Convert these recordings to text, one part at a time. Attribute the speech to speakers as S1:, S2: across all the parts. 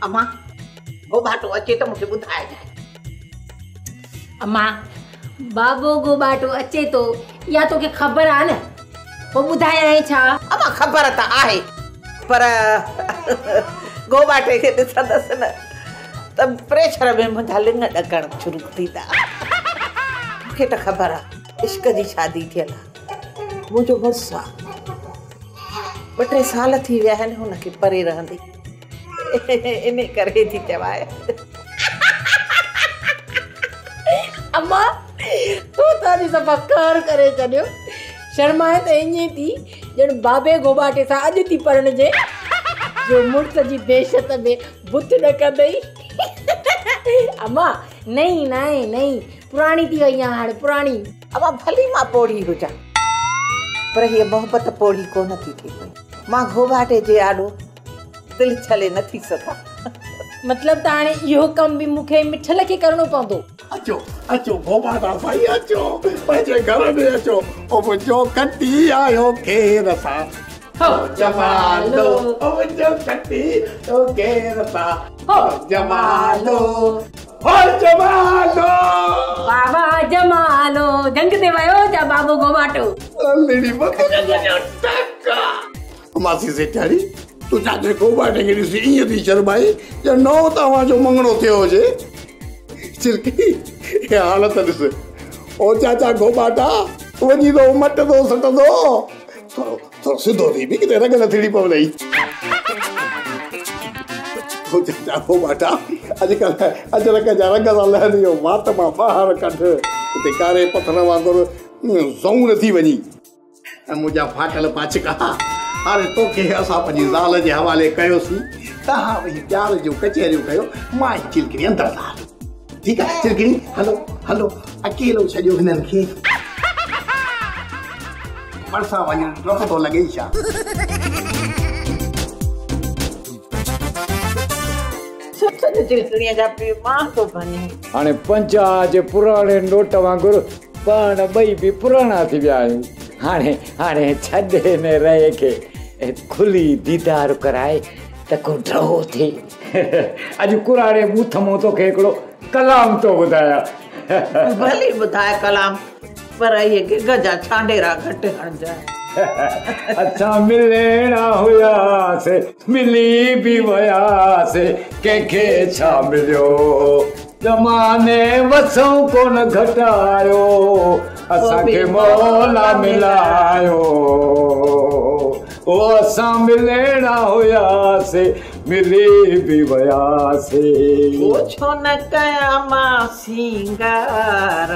S1: اما گوباٽو اچي ته مونکي ٻڌائجانء.
S2: اما بابو گوباٽو اچي ٿو اها توکي خبر آ نه؟ پوءِ ٻڌايانءِ ڇا؟
S1: اما خبر ته آهي پر گوباٽي کي ڏسندس نه ته پريشر ۾ منهنجا لڱ ڏڪڻ شروع ٿيندا. مون کي ته خبر آهي عشق جي شادي ٿيل آهي. منهنجو مڙس آهي. 2-3 سال ٿي ويا آهن هن کي پري رهندي. ان ڪري ٿي چوائي.
S2: اما تون ته اڄ صفا قهر ڪري ڇڏيو. شرمائي ته ائين ٿي ڄڻ بابي گوباٽي سان اڄ ٿي پرڻجي جو مڙس جي دهشت ۾ بت ڏڪندئي. اما نئي ناهي نئي پراڻي ٿي وئي آهي هاڻي پراڻي.
S1: اما ڀلي مان پوڙهي هجان پر هيءَ محبت پوڙهي ڪونه ٿي ٿئي پئي. مان گوباٽي جي آڏو دل ڇلي نٿي سگهان.
S2: مطلب ته هاڻي اهو ڪم به مون کي مٺل کي ڪرڻو پوندو.
S3: اچو اچو گوباٽا سائين اچو پنهنجي گهر ۾ اچو. او منهنجو ڪٽي آيو کير سان هو جمالو. او منهنجو ڪٽي آيو کير سان هو جمالو. هو جمالو
S2: بابا جمالو. جنگ تي ويو ڇا بابو گوباٽو؟
S3: ماسي سيٺياڻي تون چاچي گوباٽي کي ڏسي ائين ٿي شرمائي ڄڻ نئون توهان جو مڱڻو ٿيو هجي. چرڪي هي حالت ڏس. او چاچا گوباٽا وڃي ٿو مٽندو سٽندو. ٿورو ٿورو سڌو ٿي بيهه ڪٿي رڳ نه ٿڙي پوندئي. او چاچا گوباٽا اڄڪلهه اجرڪ جا رنگ ٿا لهن. اهو وات مان ٻاهر ڪڍ هتي ڪاري پٿر وانگر زئون ٿي وڃي. ۽ منهنجا ڦاٽل پاڇڪا هاڻي توکي اسان پنهنجي زال جي حوالي ڪيوسين. توهان ويهي پيار جون ڪچهريون ڪيو. مان ۽ چلڪڻي اندر ٿا هلون. ٺيڪ آهي چلڪڻي؟ هلو هلو اڪيلو ڇڏيو هنن کي. ڀرسان وڃڻ ڊپ ٿو لڳي ڇا؟
S1: چلڪڻيءَ جا پيءُ مان ٿو ڀڃي.
S4: هاڻي 50 جي پراڻي نوٽ وانگر پاڻ ٻئي به پراڻا ٿي ويا آهيون. هاڻي هاڻي ڇڏ هن رهي کي کلي ديدار ڪرائي ته ڪو ڊرو ٿئي. اڄ ڪراڙي ٻوٿ مان توکي هڪڙو ڪلام ٿو ٻڌايان.
S1: ڀلي ٻڌائي ڪلام پر اهي گگ جا ڇانڊيرا گهٽ هڻجانءِ.
S4: اسان ملڻا هئاسين ملي به وياسين ڪنهن کي ڇا مليو؟ زماني وسئون ڪونه گهٽايو اسان کي مولا ملايو. او اسان ملڻا هئاسين ملي به وياسين.
S1: او ڇو نه ڪيان مان سينگار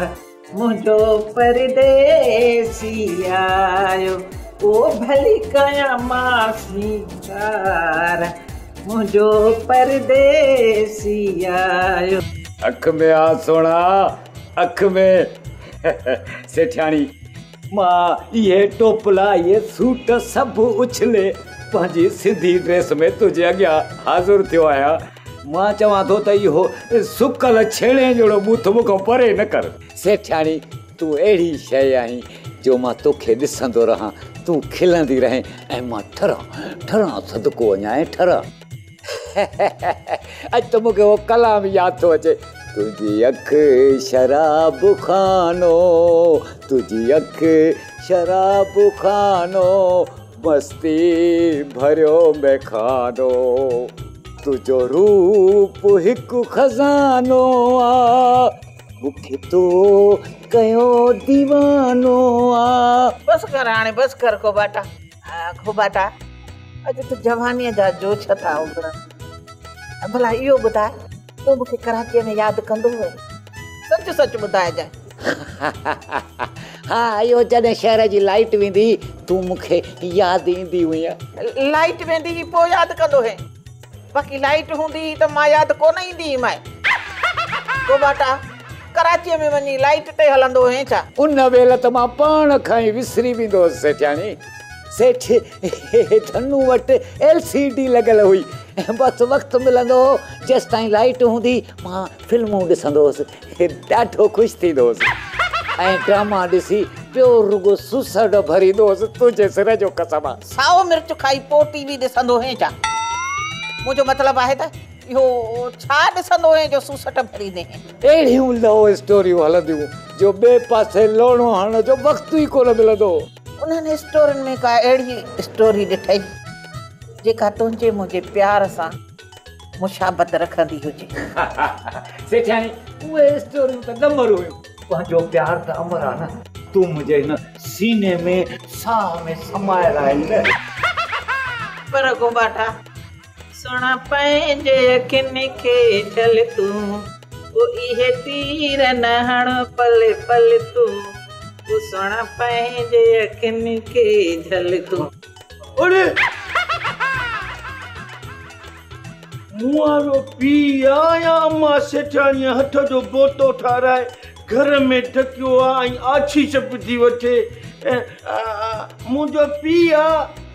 S1: منهنجو پرديسي آيو. او ڀلي ڪيان مان سينگار منهنجو پرديسي آيو.
S4: اک ۾ آ سهڻا اک ۾. سيٺياڻي مان اهي ٽوپلا اهي سوٽ سڀ اڇلي پنهنجي سنڌي ڊريس ۾ تنهنجي اڳيان حاضر ٿيو آهيان. مان چوان ٿو ته اهو سڪل ڇيڻي جهڙو ٻوٿ مون کان پري نه ڪر. سيٺياڻي تون اهڙي شيءِ آهين جو مان توکي ڏسندو رهان تون کلندي رهين ۽ مان ٺران ٺران صدقو وڃان ٺران. اڄ ته مون کي اهو ڪلام ياد ٿو اچي. تنهنجي اک شراب خانو تنهنجي اک شراب خانو مستي ڀريو ميخانو تنهنجو روپ هڪ خزانو آهي مون کي تو ڪيو ديوانو آهي.
S1: بس ڪر هاڻي بس ڪر گوباٽا. گوباٽا اڄ ته جوانيءَ جا جوش ٿا اڀرن. ڀلا اهو ٻڌائي تون مون کي ڪراچيءَ ۾ ياد ڪندو هئين؟ سچ سچ ٻڌائجانءِ.
S4: ها اهو جڏهن شهر جي لائيٽ ويندي تون مون کي ياد ايندي هئين.
S1: لائيٽ ويندي هئي پوءِ ياد ڪندو هئين؟ باقي لائيٽ هوندي هئي ته مان ياد ڪونه ايندي هئي. مائي گوباٽا ڪراچيءَ ۾ وڃي لائيٽ تي هلندو هئين ڇا؟
S4: ان ويل ته مان پاڻ کان ئي وسري ويندو هئس سيٺياڻي. سيٺ ڌنو وٽ LCD لڳل هئي. بس وقت ملندو هو جيس تائين لائيٽ هوندي مان فلمون ڏسندو هئس. ڏاڍو خوش ٿيندو هئس ۽ ڊراما ڏسي پيو رڳو سسڙ ڀريندو هئس. تنهنجي سر جو قسم آهي.
S1: سائو مرچ کائي پوءِ ٽي وي ڏسندو هئين ڇا؟ منهنجو مطلب آهي ته इहो छा ॾिसंदो हुए जो सूसट भरींदे?
S4: अहिड़ियूं लव स्टोरियूं हलंदियूं जो ॿिए पासे लोणो हणण जो वक़्तु ई कोन मिलंदो।
S1: उन्हनि स्टोरियुनि में का अहिड़ी स्टोरी ॾिठई जेका तुंहिंजे मुंहिंजे प्यार सां मुशाबत रखंदी हुजे?
S4: सेठियाणी, उहे स्टोरियूं त ॾमर हुयूं, पंहिंजो प्यार त अमर आहे न। तूं मुंहिंजे हिन सीने में साह में समायल आहीं न।
S1: पर गोबाटा सुणा पंहिंजे अखियुनि खे झल तूं, पोइ इहे तीर न हण पल पल तूं, पोइ सुणा पंहिंजे अखियुनि खे झल तूं।
S5: अरे मुआरो पीउ आहे या अम्मा सेठाणीअ हथ जो बोतो ठाराए घर में ढकियो आहे ऐं आछी छप थी वठे। मुंहिंजो पीउ आहे।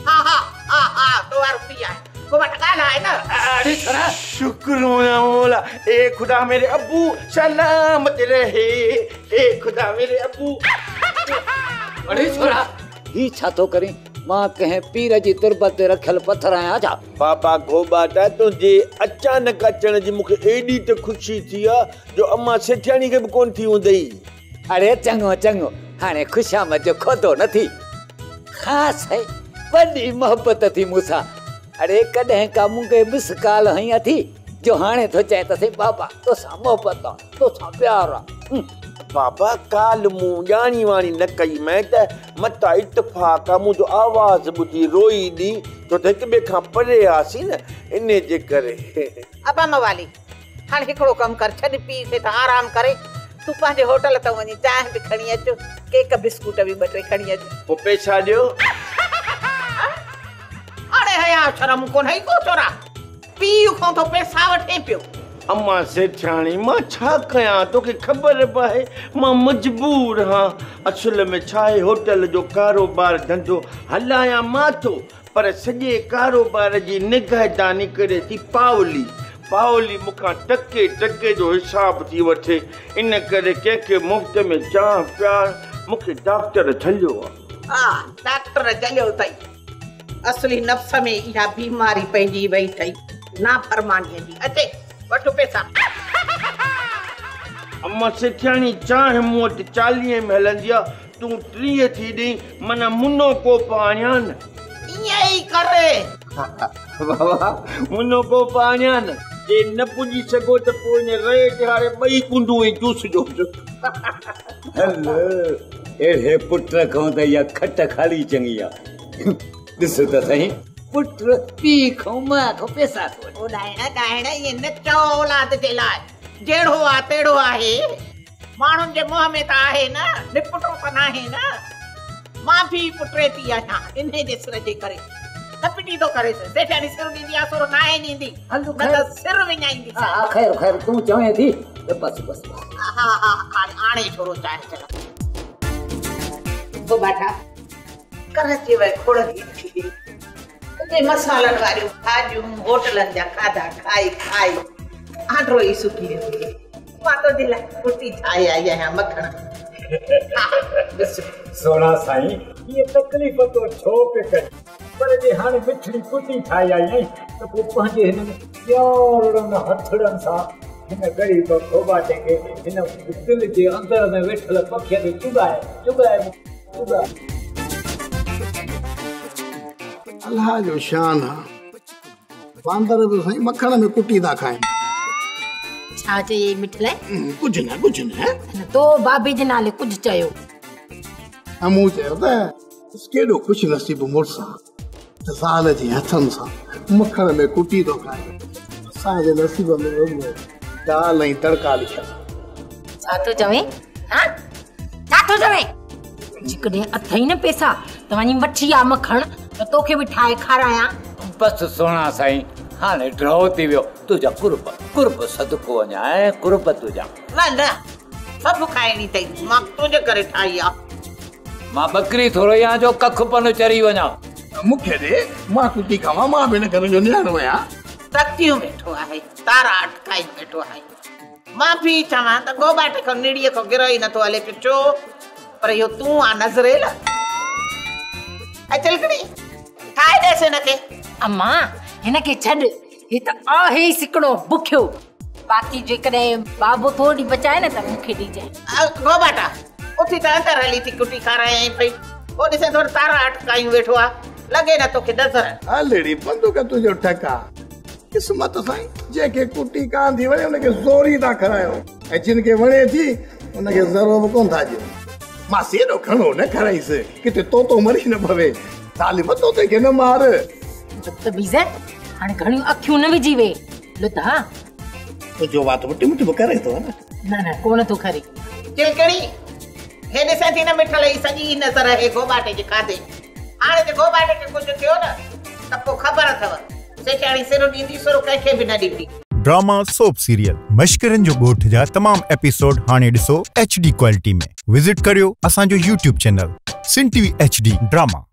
S1: हा हा हा हा, तो वारो पीउ आहे। गोबाटा ॻाल्हाए न।
S4: अरे छोरा,
S5: शुक्र मौला, ए खुदा मेरे अबू सलामत रहे, ए खुदा मेरे अबू।
S4: अरे छोरा, ही छा थो करीं? मां कंहिं पीर जी तुरबत ते रखियल पथर आहियां छा?
S5: बाबा गोबाटा, तुंहिंजे अचानक अचण जी मूंखे एॾी त ख़ुशी थी आहे जो अम्मा सेठियाणी खे बि कोन थी हूंदई।
S4: अरे चङो चङो, हाणे ख़ुशामद जो खोदो न थी। ख़ासि है, वॾी मोहबत थी मूंसां। अरे कॾहिं का मूंखे मिस कॉल हई अथी जो हाणे थो चए त साईं बाबा तोसां मोहबत आहे, तोसां प्यार आहे।
S5: बाबा काल मूं ॼाणी वाणी न कई मैं त मतां इतफ़ाक़ आहे मुंहिंजो आवाज़ ॿुधी रोई ॾी, छो त हिक ॿिए खां परे हुआसीं न, इन जे करे।
S1: अबा मवाली, हाणे हिकिड़ो कमु कर, छॾ पीउ खे त आराम करे, तूं पंहिंजे होटल ते वञी चांहि बि खणी अचु, केक बिस्कुट बि ॿ टे खणी अचु।
S5: पोइ पैसा ॾियो।
S1: अरे हया शर्म कोन्हे को छोरा, पीउ खां थो पैसा वठे पियो।
S5: अम्मा सेठाणी, मां छा कयां? तोखे ख़बर बि आहे मां मजबूर हां। असुल में छा आहे, होटल जो कारोबार धंधो हलायां मां थो, पर सॼे कारोबार जी निगहदानी करे थी पावली। पावली मूंखां टके टके जो हिसाब थी वठे, इन करे कंहिंखे मुफ़्त में चांहि प्यार मूंखे डॉक्टर झलियो आहे।
S1: हा, डॉक्टर झलियो अथई। असली नफ़्स में इहा बीमारी पइजी वई अथई नाफ़रमानीअ जी। अचे वठो पैसा।
S5: अम्मा सेठियाणी, चांहि मूं वटि 40 में हलंदी आहे, तूं 30 थी ॾी, माना मुनो कोप आणियां न।
S1: ईअं ई करे
S5: बाबा, मुनो कोप आणियां न। जे न पुॼी सघो त पोइ इन रहे टिहारे ॿई कुंडूं ऐं चूसजो।
S4: हल, अहिड़े पुट खां त इहा खट खाली चङी आहे। ॾिस त सही, पुट पीउ खां मां खां पैसा थो वठे।
S1: ओ ॾाइण ॾाइण, ईअं न चओ औलाद जे लाइ, जहिड़ो आहे तहिड़ो आहे। माण्हुनि जे मुंहं में त आहे न, निपटो त नाहे न। मां बि पुटे थी आहियां इन जे सिर जे करे, न पिटी थो करे। सेठियाणी सिर ॾींदी आहे, सुर नाहे ॾींदी, न त सिर विञाईंदी।
S4: हा ख़ैर ख़ैर, तूं चवें थी त बसि बसि।
S1: हा हा, हाणे आणे छोरो चांहि चला। गोबाटा, कराची वए खोड़ थी, उते मसालनि वारियूं भाॼियूं, होटलनि जा खाधा खाई खाई आंटरो ई सुकी वियो। मां तुंहिंजे लाइ कुटी ठाहे आई आहियां मखण।
S4: सोना साईं, इहे तकलीफ़ तो छो पे करे, पर जे हाणे मिठड़ी कुटी ठाहे आई आहीं त पोइ पंहिंजे हिननि प्यारड़नि हथड़नि सां हिन ग़रीब खोबाटे खे हिन दिलि जे अंदर में वेठल पखीअ खे चुॻाए चुॻाए चुॻाए।
S3: अल्लाह जो शान आहे, बांदर बि साईं मखण में कुटी था खाइनि।
S2: छा चयई मिठले?
S3: कुझु न, कुझु न।
S2: तो भाभी जे नाले कुझु चयो?
S3: मूं चयो त केॾो ख़ुशि नसीब मुड़ुस आहे त ज़ाल जे हथनि सां मखण में कुटी थो खाए। असांजे नसीब में रुॻो दाल ऐं तड़का लिखियल।
S2: छा थो चवें? हा, छा थो चवें? जेकॾहिं अथई न पैसा त वञी वठी आ मखण, त तोखे बि ठाहे खारायां।
S4: बसि सोना साईं, हाणे ड्रो थी वियो। तुंहिंजा कुर्ब कुर्ब सदको वञा ऐं कुर्ब तुंहिंजा।
S1: न न, सभु खाइणी अथई, मां तुंहिंजे करे ठाही आहे।
S4: मां बकरी थोरो आहियां जो कख पन चरी वञा।
S3: मूंखे ॾे, मां कुटी खावां, मां बि हिन घर जो नियाणो आहियां।
S1: तकियूं वेठो आहे, तारा अटकाई वेठो आहे। मां बि चवां त गोबाटे खां निड़ीअ खां गिरह ई नथो हले पियो, छो? पर इहो तूं आहे नज़रेल। ऐं चिलकणी ठाहे ॾेसि हिनखे।
S2: अम्मा, हिनखे छॾ, هي ته آهي ئي سڪڻو بکيو. باقي جيڪڏهن بابو ٿورو ڏينهن بچائي نه ته مون کي ڏجانء.
S1: گهوٻاٽا، اٿي ته اندر هلي ٿي ڪٽي کارايائين پئي. هو ڏسين ٿو ته تارا اٽڪايون ويٺو آ. لڳي نه توکي نظر.
S3: هل ڙي بندوق تنهنجو ٺڪا. قسمت سائين جنهن کي ڪٽي ڪانه ٿي وڻي ان کي زوري ٿا کارايو ۽ جن کي وڻي ٿي ان کي ذرو به ڪونه ٿا ڏيو. ماسي ايڏو گهڻو نه کارائيس ڪٿي طوطو مري نه پوي. ظالم طوطي کي نه مار.
S2: بدتميز هاڻي گهڻيون اکيون نه وجهي ويهه لڌا.
S3: تنهنجو وات به ٽم ٽم ڪري ٿو نه.
S2: نه نه ڪونه ٿو ڪري.
S1: چلڪڻي هي ڏسين ٿي نه مٺل هي سڄي نظر هي گهوٻاٽي جي کاڌي. هاڻي جي گهوٻاٽي کي ڪجهه ٿيو نه ته پوء خبر اٿو سيٺياڻي سر ڏيندي سر ڪنهن کي به نه ڏيندي.
S6: ڊراما سوپ سيريل مشڪرن جو ڳوٺ جا تمام ايپيسوڊ هاڻي ڏسو ايڇ ڊي ڪوالٽي ۾ وزٽ ڪريو اسان جو YouTube channel Sindh T V H D drama.